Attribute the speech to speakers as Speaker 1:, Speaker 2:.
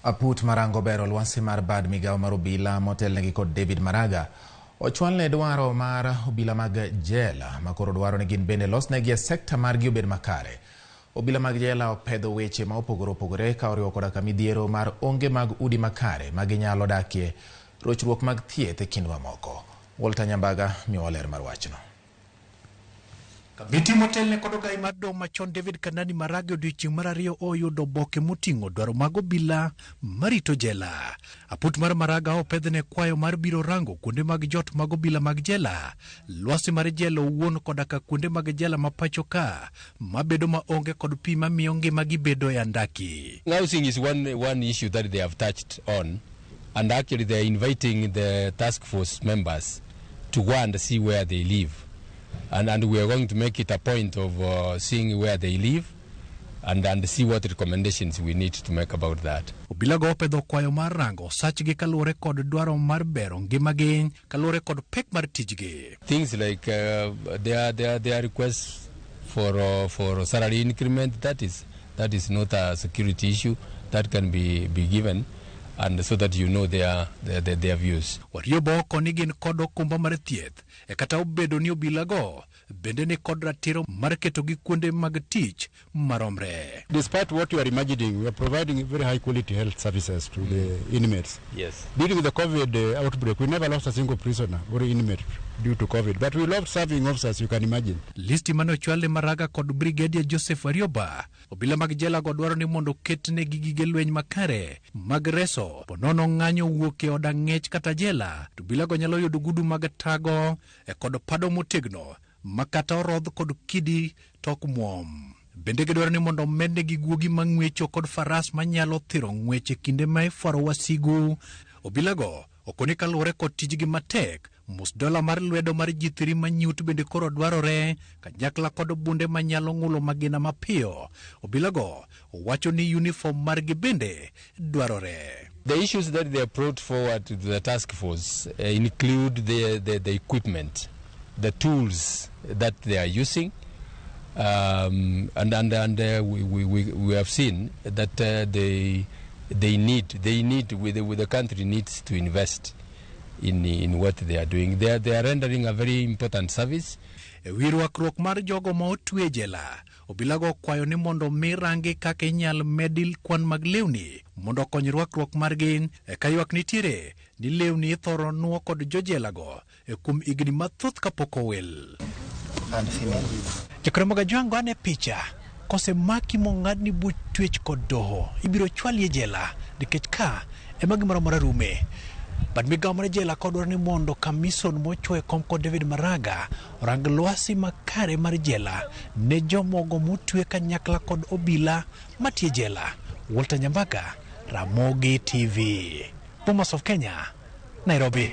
Speaker 1: Aput marango bero lwasi mar bad migawo mar obila motelnegi kod David Maraga ochwalne dwaro mar obila mag jela makoro dwaro ni gin bende losnegi e sekta margi obed makare. Obila mag jela opedho weche ma opogore opogore ka oriwo koda ka midhiero mar onge mag udi makare ma ginyalo dakie, rochruok mag thieth e kind mamoko. Walter Nyambaga miyowa ler mar wachno.
Speaker 2: Kamiti motelne kod ogai mar doho machon David Kanani Maraga odiochieng' mar ariyo oyudo oboke moting'o dwaro mag obila marito jela. Aput mar Maraga opedhne kwayo mar biro rango kuonde mag jot mag obila mag jela, lwasi mar jela owuon koda ka kuonde mag jela ma pacho ka mabedo maonge kod pi mamiyo ngimagi bedo e andaki.
Speaker 3: Housing is one issue that they have touched on, and actually they are inviting the task force members to go and see where they live. And we are going to make it a point of seeing where they live and see what recommendations we need to make about that.
Speaker 2: Obilago opedho kwayo mar rango sachgi kaluwore kod dwaro mar bero ngimagi kaluwore kod pek mar tijgi.
Speaker 3: Things like their requests for salary increment, that is not a security issue that can be given, and so that you know their views.
Speaker 2: Warioba oko ni gin kod okumba mar thieth e kata obedo ni obilago bende ni kod ratiro mar ketogi kuonde mag tich maromre.
Speaker 4: Despite what you are imagining, we are providing very high quality health services to the inmates. During the COVID outbreak, we never lost a single prisoner or inmate due to COVID, but we lost serving officers, you can imagine.
Speaker 2: Listi mane ochwal ne Maraga kod Brigadier Joseph Warioba, obila mag jela go dwaro ni mondo oketnegi gige lweny makare mag reso ponono ng'anyo wuok e od ang'ech kata jela to obilago nyalo yudo gudu mag tago e kod pado motegno ma kata orodh kod kidi to ok muom. Bende gidwaro ni mondo omednegi guogi mang'wecho kod faras manyalo thiro ng'wech e kinde ma ifwaro wasigu. Obilago okoni kaluwore kod tijgi matek, musdola mar lwedo mar G3 manyut bende koro dwarore kanyakla kod bunde manyalo ng'ulo magina mapiyo. Obilago wacho ni uniform margi bende dwarore.
Speaker 3: The issues that they have brought forward to the task force include the equipment, the tools that they are using, and we have seen that they need with the country needs to invest in what they are doing. They are rendering a very important service.
Speaker 2: E wi rwakruok mar jogo ma otwe e jela, obilago okwayo ni mondo mi rangi kaka inyal medi kwan mag lewni mondo okony rwakruok margi. E ka ywak nitiere ni lewni ithoro nuo kod jojelago e kuom higni mathoth kapok owil. Jokremoga jwango ane picha kosemaki mong'adni buch twech kod doho ibiro chwali e jela nikech ka ema gimoro amora rume. Bad migawo mar jela kodwaro ni mondo kamison mochwo e kom kod David Maraga orang lwasi makare mar jela ne jomogo motwe kanyakla kod obila matie jela. Walter Nyambaga, Ramogi TV, Bomas of Kenya, Nairobi.